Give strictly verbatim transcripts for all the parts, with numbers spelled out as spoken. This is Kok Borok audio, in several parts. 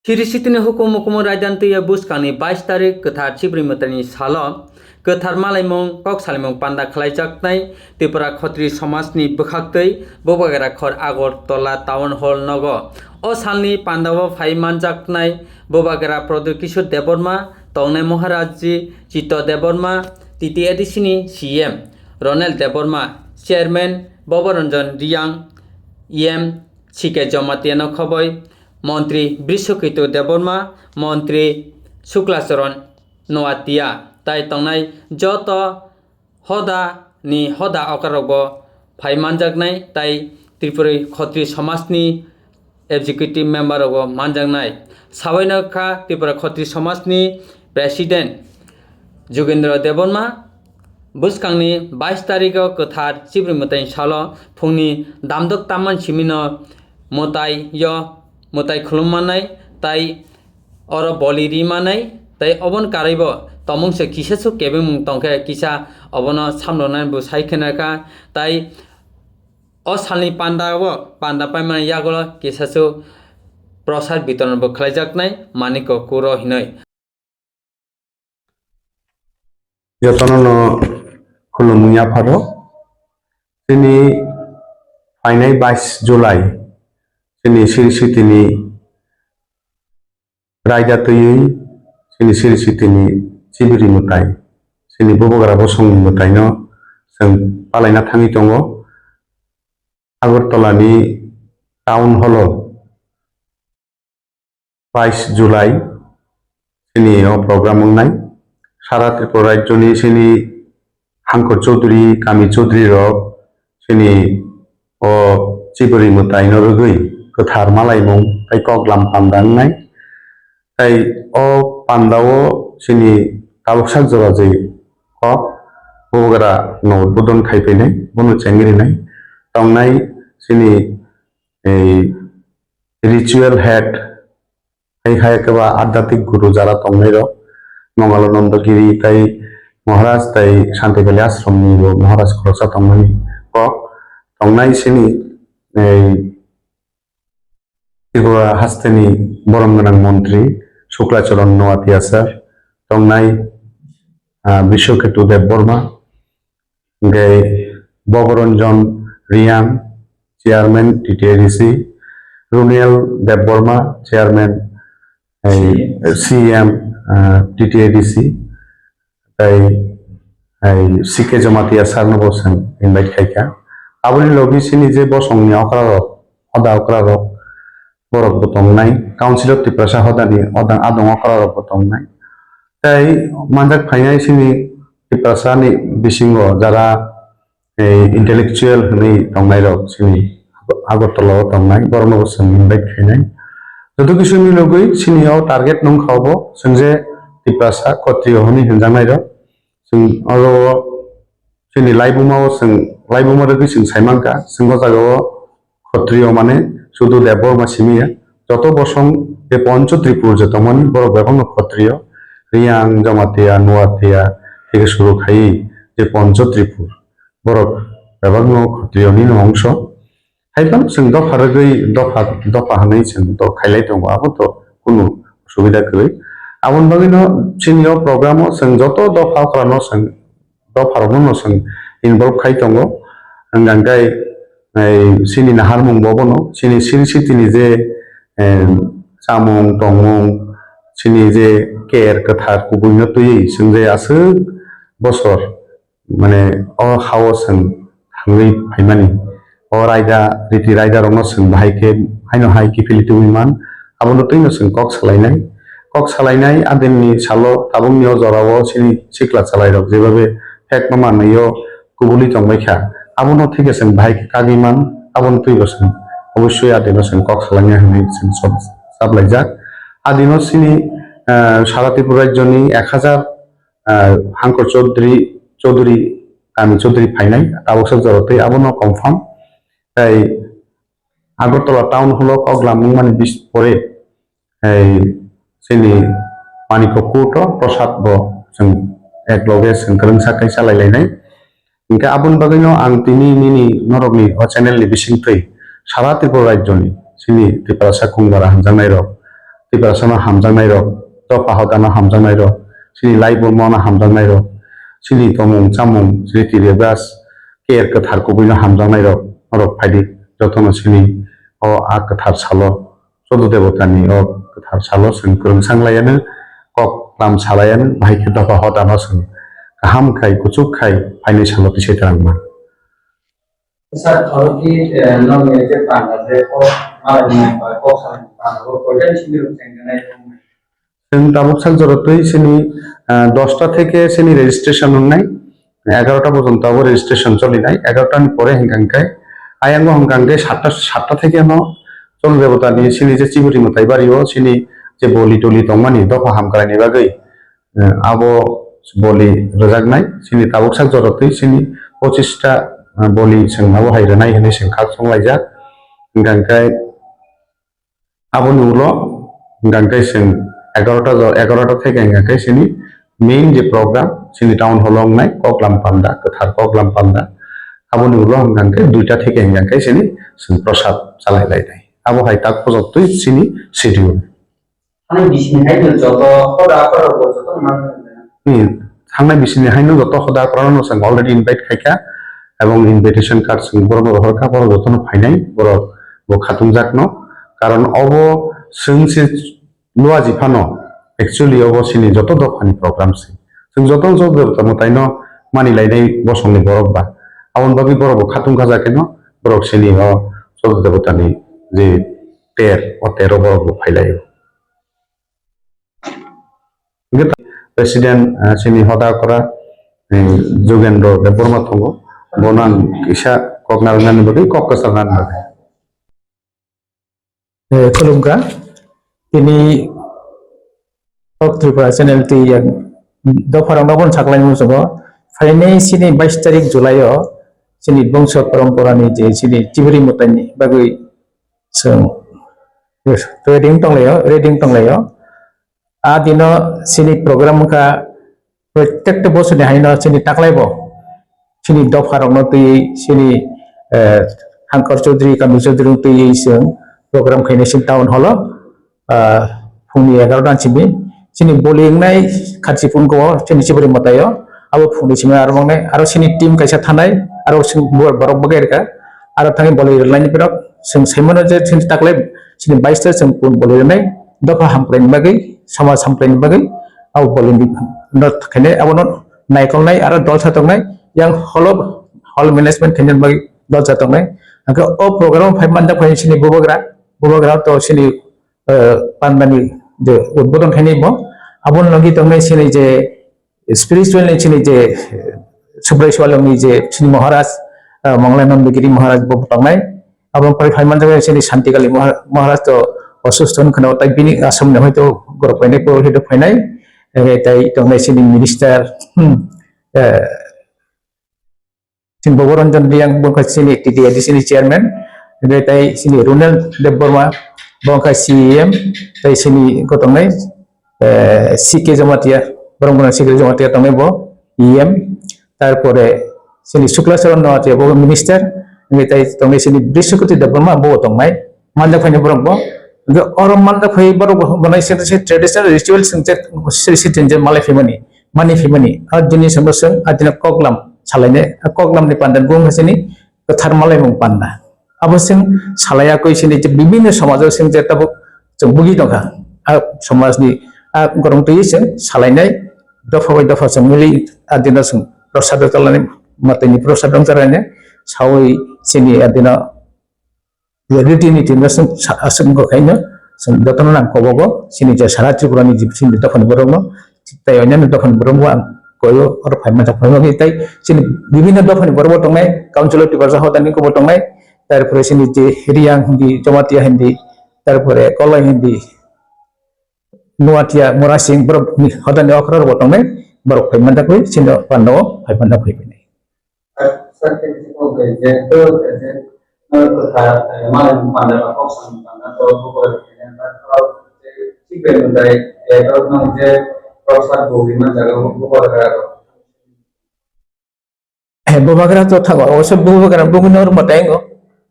Siri sitini hukumu kumu raidantwi bwskangni bais tarik kwthar Chibri mwtaini salo kwthar malaimung kok salimung panda khlaijaknai Tripura Khotri Somajni bwkhaktwi Bubagra khor Agartala Town Hall nogo. O salni pandao phai manjaknai Bubagra Pradyot Kishore Debbarma, tongnai Maharajji Chitto Debbarma, T T A D C ni C M Ronel Debbarma, Chairman Boboranjan Riyang, E M C K Jamatia no khoboi, Montri Brishoketu Debbarma, Montri Shuklacharan Noatia, tai tongnai joto hoda ni hoda okrarokbo phai manjaknai tai Tripuri Khotri Somajni Executive Member rokbo manjaknai. Sabaino kha Tripura Khotri Somajni President Jugendra Debbarma bwskangni bais tarikh o kwthar Chibri mwtai salo phungni damdok tamman simino mwtai yo mwtai khulum manai tai oro boli ri manai tai obon karwi bo tomung se kisa su kebengmung tongkhe kisa obono samrwnai bo sai khna kha tai o salni panda o panda paimani yagulo kisa su prosad bitoron bo khlaijaknai Maniko Kuro hinwi. Jotono no khulumung yapharo. Chini phainai bais July chini Sri Sitini raida twiwi chini Sri Sitini chibiri mwtai, chini Bubagra bosongni mwtaino chwng palaina thangwi tongo. Agartala ni town hall o bais July chini o program wngnai. Sara Tripura rajyo ni chini Hangkor Chaudhuri, Kami Chaudhuri rok chini o chibiri mwtai no rwgwi kwthar malaimung tei koklam panda wngnai. Tei o panda o chini tabuksak jora je kok Bubagra no udbodon khai phainai, bono chengrinai tongnai chini ei ritual head, hai hai khe ba adhyatmik guru jara tongnai rok, Mongolonanda Giri tei Maharaj tei Shanti Valley ashram ni bo Maharaj khoroksa tongmani kok tongnai sini, ei Tripura hasteni borom gwnang montri Shuklacharan Noatia sir tongnai, ah, Bishwaketu Debbarma, hingke Boboranjan Riyang, Chairman T T A D C, Runel Debbarma, Chairman, eh, C M, ah, T T A D C, tei, eh, C K Jamatia sir no bo chwng invite khaikha. Aboni logi sini je bosongni okra rok, hoda okra rok, borok bo tongnai, Council of Tiprasa hodani odang adong okra rok bo tongnai. Tei manjak phainai sini Tiprasa ni bisingo jara, eh, intellectual hwnwi tongnai rok sini Agartala o tongnai, borok no bo chwng invite khainai. Joto kisu milogwi sini o target nung kha bo chwng je Tiprasa Khotrio hwnwi hwnjaknai rok. Chwng oro chini laibuma o chwng, laibuma rwgwi chwng sai mankha, chwng o jaga o Khotrio mane sudu Debbarma simi ya, joto bosong je Poncho Tripur je tongmani borok bebakno Khotrio, Riyang, Jamatia, Nuatia theke suru khaiwi je Poncho Tripur borok bebakno Khotrio ni no ongso. Hai phano chwng dopha rwgwi dopha, dopha hwnwi chwng to khailai tongo, abo to kunu subida kwrwi. Aboni bagwino chini o program o chwng joto dopha okra no chwng, dopha rok no chwng involve khai tongo. Hwnkha khe, eh, chini naharmung bo bono, chini siri sitini je, eh, chamung tongmung, chini je care kwthar kubui no twiwi chwng je aswk bosor mane o ha-o chwng thangwi phaimani, o raida, riti raidarokno chwng bahai khe haino hai kiphilwi tubui man, abono twino chwng kok salainai. Kok salainai adinni salo tabukni o jorao chini sikla chalairok jebabe phekma manwi o kubulwi tongbaikha, abono thwikhe chwng bahai khe kagwi man, abono twibo chwng obossoi adino chwng kok salainai hwnwi chwng sab-, saplaijak. Adino chini, ah, sara Tripura rajyoni ek hajar ah, Hangkor Chaudhuri, Chaudhuri, kami Chaudhuri phainai, tabuksa jora tei abono confirm. Tei Agartala town hall o kok lamung mani bis pore, ei, chini Manikya Court o prosad bo chwng ek loge chwng kwrwngsa khe chalai lainai. Hingke aboni bagwino ang tini nini norokni o channel ni bisingtwi sara Tripura rajyoni chini Tiprasa Kungbar hamjaknairok Tiprasano hamjaknairok, dopha hodano hamjaknairok, chini laibomono hamjaknairok, chini tomung chamung, riti rebas, care kwthar kubuino hamjaknairok, norok phaidi jotono chini o a kwthar salo, Chodo Debotani o kwthar salo chwng kwrwngsanglaiano, kok lam salaiano, bahai khe dopha hodano chwng kaham khai, kuchuk khai phainai salo tisai twrangma. Sir, oro ki, eh, nokni je panda je kok malai ni ba kok salai ni panda bo koita ni simi rok chengjanai tongmani? Chwng tabuk sak jora twi chini, ah, dosta theke chini registration wngnai, egarota porjonto abo registration cholinai, egarota ni pore hwnkha hwnkhe ayango hwnkha hwnkhe satta, satta theke no Chodo Debotani chini je chiburi mwtai bario chini je boli toli tongmani dopha hamkraini bagwi, eh, abo boli rwjaknai, chini tabuk sak jora twi chini pochista, eh, boli chwng abo hai rwnai hwnwi chwng kha songlaijak. Hwnkha hwnkhe aboni ulo hwnkha hwnkhe chwng egarota jo-, egarota theke hwnkha hwnkhe chini main je program chini town hall o wngnai koklam panda, kwthar koklam panda. Aboni ulo hwnkha hwnkhe duita theke hwnkha hwnkhe chini chwng prosad chalai lainai. Abo hai tak pojok twi chini schedule. Thani bisini hai no joto hoda hoda bo joto manwi rwna. Hmm, thangnai bisini haino joto hoda korano chwng already invite khaikha, ebong invitation card chwng borokno rohorkha, borok jotono phainai, borok bo khatungjakno. Karon obo chwng se luaji phano, actually obo chini joto dophani program se. Chwng joto joto debota mwtaino mani lainai bosongni borok ba. Aboni bagwi borok bo khatungkha ja kheno borok chini o joto debotani je ter, o tero borok bo phailaio. Hwnkhe President, ah, chini hodakora, eh, Jugendro Debbarma tongo. Bono ang kisa kok narwknani bagwi, kok kwcharnani bagwi. Eh, khulumkha. Tini Kok Tripura channel twi yang dopharokno bono saklaimung muchungo. Phainai chini bais tarik July o chini bongso poromporani je chini chiburi mwtaini bagwi chwng ready wng tonglaio, ready wng tonglaio. A dino chini program wngkha protekta bosoni haino chini taklaibo chini dopharokno twiwi chini, eh, Hankar Chaudhary, Kamil Chaudhary twiwi chwng program khainai chini town hall o, ah, phungni egarota simi chini boli wngnai kharchi phungo chini chiburi mwtaio abo phungni simi aro wngnai aro chini team kaisa thanai aro chini bo-, borok bwkha rwkha aro thangwi boli rwlaini borok chwng saimano je chini taklai chini bais ta chwng boli rwnai dopha hamkraini bagwi somaj hamkraini bagwi abo bolini no khainai abono naikolnai aro dol sa tongnai yang hall o hall management khainani bagwi dol sa tongnai hwnkhe o program phai manjak phai chini bubagra bubagra to chini eh, pandani je udbodon khainai bo. Aboni logi tongnai chini je spiritual ni chini je, eh, Subrai Swalong ni je chini Maharaj, eh, Mongla Nandagiri Maharaj bo tongnai. Aboni pore phai manjak chini Shanti Kali Mahar-, Maharaj to osusto wngkha no, tai bini asam ni hoito borok phainai, puro hoito phainai. Eh, tai tongnai chini minister, hmm, eh, Chini Boboranjan Reang, bo wngkha chini T T A D C ni chairman, hingke tai chini Ronel Debbarma, bo wngkha C E M, tai chini kotongnai, eh, C K Jamatia, borok bono C K Jamatia tongnai bo E M, tarpore chini Sukla Charan Noatia, bo minister, hingke tai tongnai chini Brihaspati Debbarma, bo tongnai, manjak phaini borok bo, hingke oro manjak phai borok bo, bo nai se, se traditional ritual sing che, se, se, se, malai phaimani, mani phaimani, a jini songno song, a jini koklam, salainai, a koklamni panda bung hasini kwthar malaimung panda. Abo sing salaiya koi sini je bibinno somajo sing je tabuk chwng bugi tongkha. A somajni a gorong twi sing salainai dopha bai dopha chwng mili a dino sing prosad chalani matwini prosad rong chalainai sawi sini a dino Unity ni team no chwng sa-, aswk wngkha khaino chwng jotono nang kobogo chini je sara Tripura ni je chini dophani borok no tei onyaino dophani borok bo ang koyo oro phai manjak phai manjak tei chini bibinno dophani borok bo tongnai council of Tiprasa hodani kobo tongnai tarpore chini je Reang hindi Jamatia hindi tarpore Koloi hindi Noatia Murasing borok ni hodani okra rok bo tongnai borok phai manjak bai chini panda o phai manjak phai phai nai. Eh, bubagra to thago, oso bubagra bugino rwma tei ngo,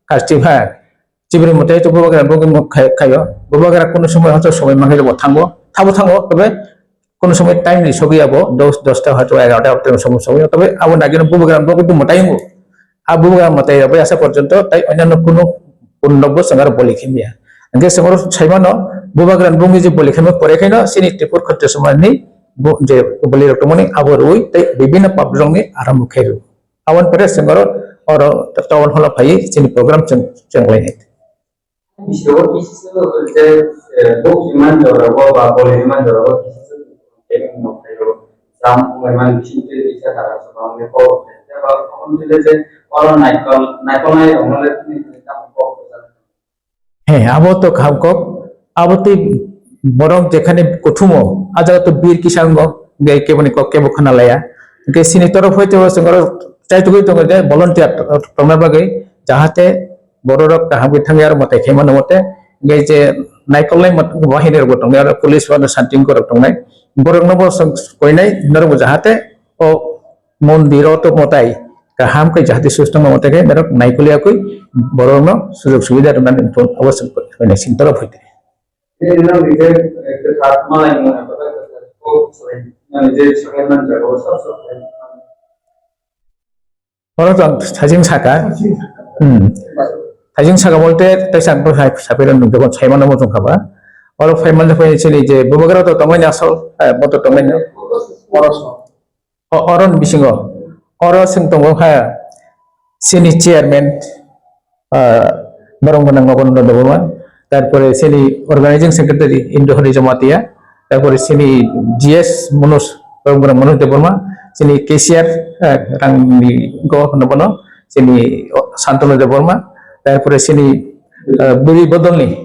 kasti pha. Chibri mwtai to bubagra bugi muk khai-, khaio. Bubagra kono somoi hoito somoi mangai bo thango. Thabo thango, tobe kono somoi time ni sogwi abo dos, dosta hoito egarota abo time somoi sogwi. Tobe abo nagino bubagra bugi mwtai wngo. A bubagra mwtai rok bai asa porjonto tai onyanno kono punno bo chwng aro boli khe maya. Hwnkhe chwng aro saimano bubagra bugi je boli khe maya pore khaino chini Tripura Khatriya somajni bo je boli rok tongmani abo rwi tai bibhinno pap rokni arambo khe rw. Aboni pore chwng oro, oro town hall o phaiwi chini program chwng, chwng lainai. Bisio kisa je, eh, bok iman jora bo ba bol iman jora bo kisa je, eh, no khayo. Sam iman bising te kisa tara so ba ne ko. Ya ba on je je oro naikol, naikol nai ong le ni tam ko. He, abo to kaham kok, abo tei borok jekhane kuthumo, a jaga to bir kisa wngo, hwnkhe keboni kok kebo khna laya. Hwnkhe chini torof hoi to chwng oro chaitugwi tongo je volunteer to-, tongna bagwi, jahate bororok kaham khe thangwi aro mwtai khaimano mote, hwnkhe je naikolnai mot-, bahinirokbo tongnai, aro police ba santin korok tongnai, borokno bo chwng koinai, norokbo jahate o mondir o to mwtai kaham khe jahati susto no mwtai khe norok naikoli yakwi borok no sujok subida rwna ni thun abo se koi na sing toro phaite. Oro to ang thajing saka. Hmm. Thajing saka bolte tei sa sapira nung jokon saimano mo jong khaba. Oro phaiman phai chini je bubagra to tongmani asol, eh, bo to tongmani. O-, oro ni bisingo, oro chwng tongo kha chini chairman, ah, Borong Gwnang Magonda Debbarma, tarpore chini organizing secretary Indrahari Jamatia, tarpore chini G S Manoj, Borong Gwnang Manoj Debbarma, chini cashier, ah, Rangni Go hono bono, chini, oh, Santanu Debbarma, tarpore chini, ah, bwrwi bodolni,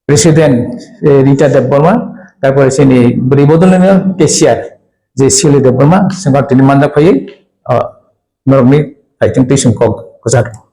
President, eh, Rita Debbarma, tarpore chini bwrwi bodolni cashier je Sili Debbarma, chwng tini manjak phaiwi, ah, norokni kaiting twi chwng kok kwchak.